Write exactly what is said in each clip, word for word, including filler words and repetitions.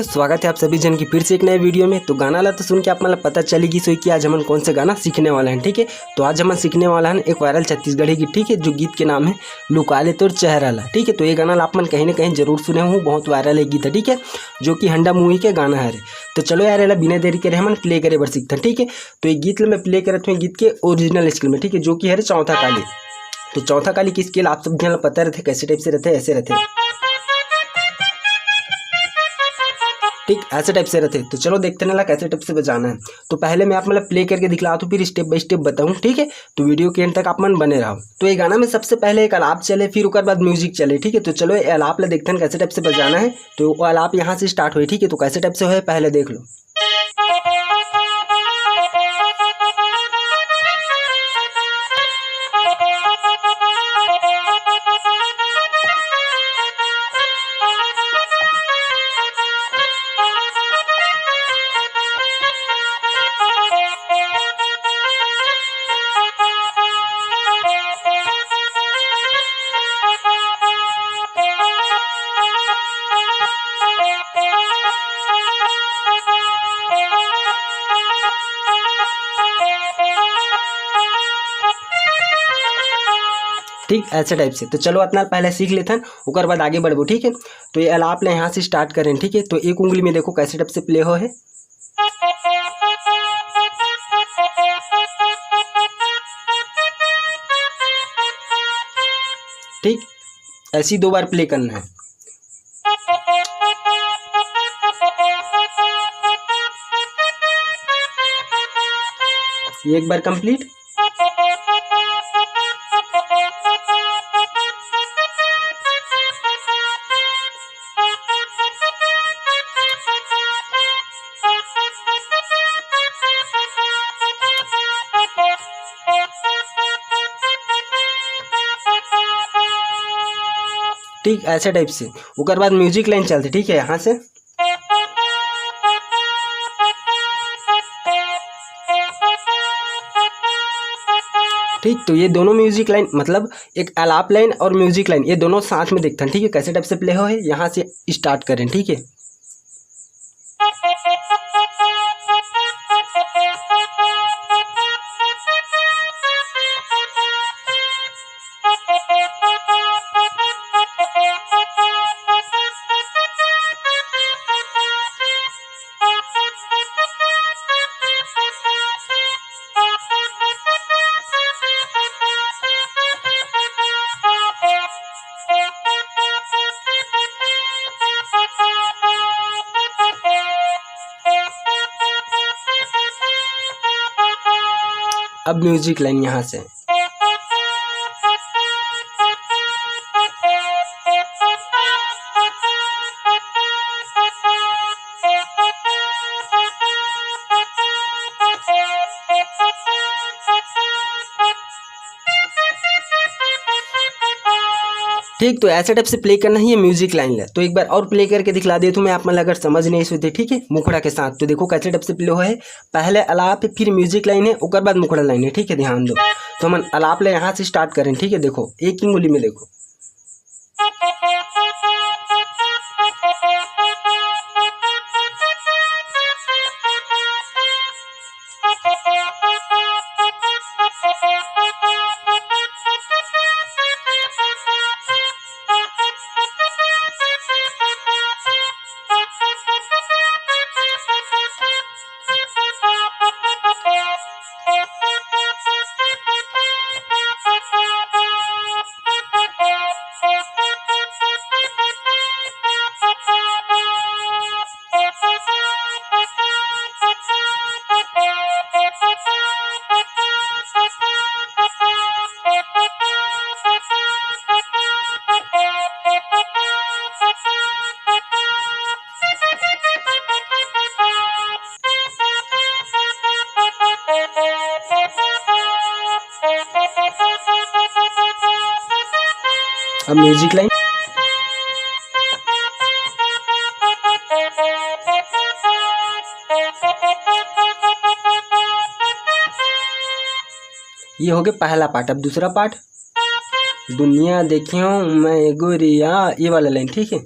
स्वागत है आप सभी जन की फिर से एक नए वीडियो में। तो गाना ला तो सुन के आप मन ला पता चली गिस होही कि आज हमन कौन से गाना सीखने वाला हन, ठीक है। तो आज हमन सीखने वाला हन एक वायरल छत्तीसगढ़ी गीत, ठीक है, जो गीत के नाम है लुका ले तोर चेहरा ला, ठीक है। तो ये गाना ला आप मन कहीं ना कहीं जरूर सुने हो, बहुत वायरल ये गीत है, ठीक है, जो कि हंडा मूवी के गाना हरे। तो चलो यार, एला बिना देरी करे हमन प्ले करे बर सीखथन, ठीक है। तो ये गीत ला मैं प्ले करत हूँ गीत के ओरिजिनल स्केल में, ठीक है, जो कि हरे चौथा काली। तो चौथा काली की स्केल आप सब जन ला पता रहते कैसे टाइप से रहते, ऐसे रहते, ठीक, ऐसे टाइप से रहते। तो चलो देखते ना ला कैसे टाइप से बजाना है। तो पहले मैं आप मतलब प्ले करके दिखलाता हूँ, फिर स्टेप बाय स्टेप बताऊँ, ठीक है। तो वीडियो के एंड तक आप मन बने रहो। तो ये गाना में सबसे पहले एक अलाप चले, फिर ओकर बाद म्यूजिक चले, ठीक है। तो चलो ये अलाप ला देखते हैं कैसे टाइप से बजाना है। तो वो अलाप यहाँ से स्टार्ट होए, ठीक है। तो कैसे टाइप से होए पहले देख लो। ठीक, ऐसे टाइप से। तो चलो, अतना पहले सीख लेथन, ओकर बाद आगे बढ़बो, ठीक है। तो ये अलाप ले यहाँ से स्टार्ट करें, ठीक है। तो एक उंगली में देखो कैसे टाइप से प्ले हो है, ठीक, ऐसी दो बार प्ले करना है। ये एक बार कंप्लीट। ठीक, ऐसे टाइप से। ओकर बाद म्यूजिक लाइन चलते, ठीक है, यहाँ से। ठीक, तो ये दोनों म्यूजिक लाइन, मतलब एक आलाप लाइन और म्यूजिक लाइन, ये दोनों साथ में देखथन, ठीक है, कैसे टाइप से प्ले हो है, यहाँ से स्टार्ट करें, ठीक है। अब म्यूजिक लाइन यहाँ से। ठीक, तो ऐसे टाइप से प्ले करना ही है म्यूजिक लाइन ला। तो एक बार और प्ले करके दिखला देथों मैं आप मन ला, अगर समझ नहीं आइस होही, ठीक है, मुखड़ा के साथ। तो देखो कैसे टाइप से प्ले होए है, पहले आलाप है, फिर म्यूजिक लाइन है, ओकर बाद मुखड़ा लाइन है, ठीक है, ध्यान दो। तो हमन आलाप ला यहाँ से स्टार्ट करें, ठीक है, देखो एक ही उंगली में देखो। अब म्यूजिक लाइन। ये हो गया पहला पार्ट। अब दूसरा पार्ट, दुनिया देखियो मैं गोरिया, ये वाला लाइन, ठीक है।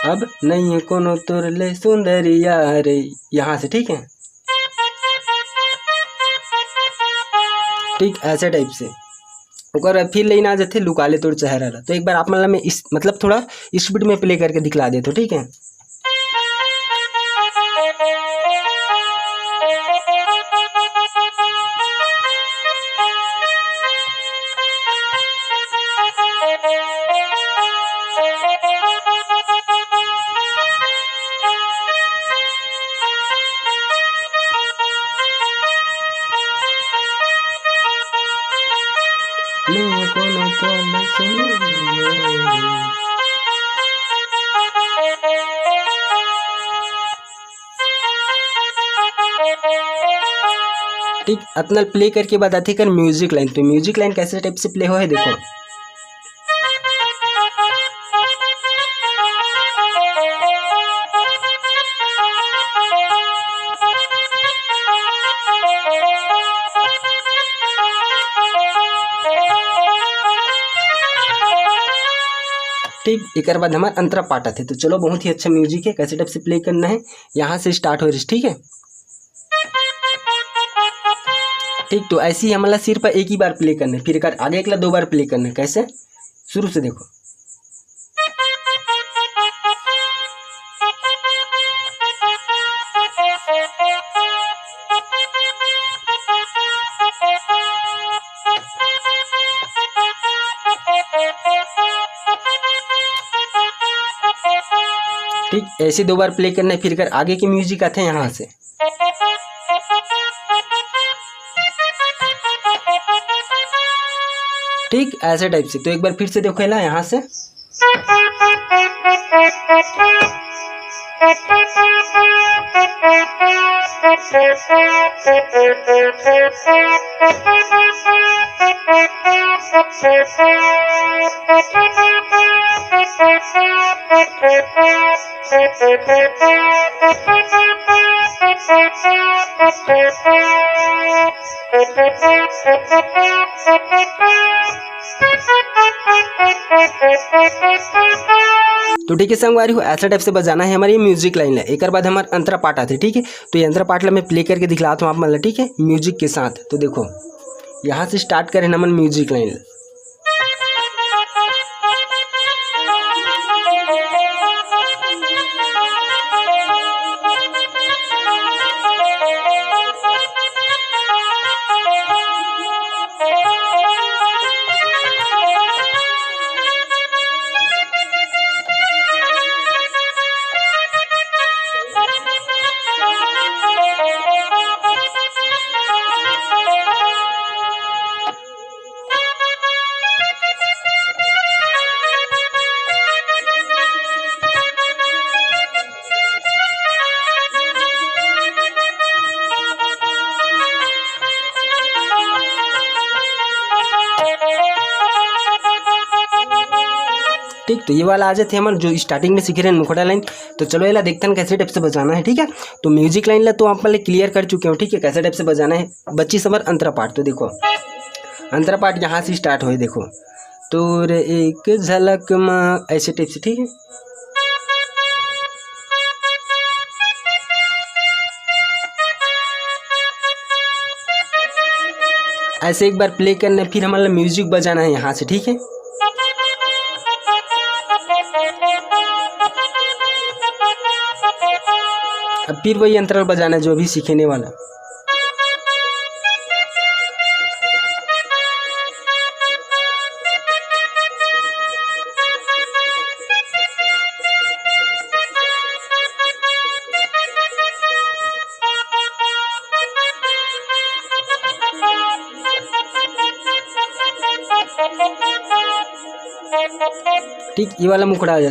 अब नहीं है कोनो तोर ले सुंदरिया रे, यहाँ से, ठीक है। ठीक ऐसे टाइप से ओकर फिर लेना आ जाथे लुका ले तोर चेहरा ला। तो एक बार आप मन ला मैं इस, मतलब, थोड़ा स्पीड में प्ले करके दिखला देथों, ठीक है। ठीक, अतना प्ले करके बताथे कर म्यूजिक लाइन। तो म्यूजिक लाइन कैसे टाइप से प्ले होहे, देखो। ठीक, एकर बाद हमार अंतरा पाठ आथे। तो चलो, बहुत ही अच्छा म्यूजिक है, कैसे टाइप से प्ले करना है, यहाँ से स्टार्ट हो रही, ठीक है। ठीक, तो ऐसे ही हमला सिर्फ एक ही बार प्ले करना है, फिर एकर आगे एकला दो बार प्ले करना है। कैसे? शुरू से देखो। ठीक, ऐसे दो बार प्ले करना है, फिर कर आगे की म्यूजिक आते हैं यहाँ से। ठीक ऐसे टाइप से। तो एक बार फिर से देखो ना यहाँ से। तो ठीक है संगवारी हो, ऐसा टाइप से बजाना है हमारे ये म्यूजिक लाइन ला। एकर बाद हमार अंतरा पाठ आथे, ठीक है। तो ये अंतरा पाठ ला मैं प्ले करके दिखलाता हूँ आप मन ला, ठीक है, म्यूजिक के साथ। तो देखो, यहाँ से स्टार्ट करे हमन म्यूजिक लाइन ला। ठीक, तो ये वाला आ जाते हमन जो स्टार्टिंग में सीखे रहे मुखड़ा लाइन। तो चलो, एला देखते हैं कैसे टाइप से बजाना है, ठीक है। तो म्यूजिक लाइन ला तो आप पहले क्लियर कर चुके हो, ठीक है, कैसे टाइप से बजाना है। बच्ची समर अंतरा पाठ, तो देखो, अंतरा पाठ यहाँ से स्टार्ट होए, देखो, तोर एक झलक मा, ऐसे टाइप से, ठीक है। ऐसे एक बार प्ले करना है, फिर हमारा म्यूजिक बजाना है यहाँ से, ठीक है। अब फिर वही अंतरा बजाना है जो अभी सीखने वाला। ठीक, ये वाला मुखड़ा आ जाता।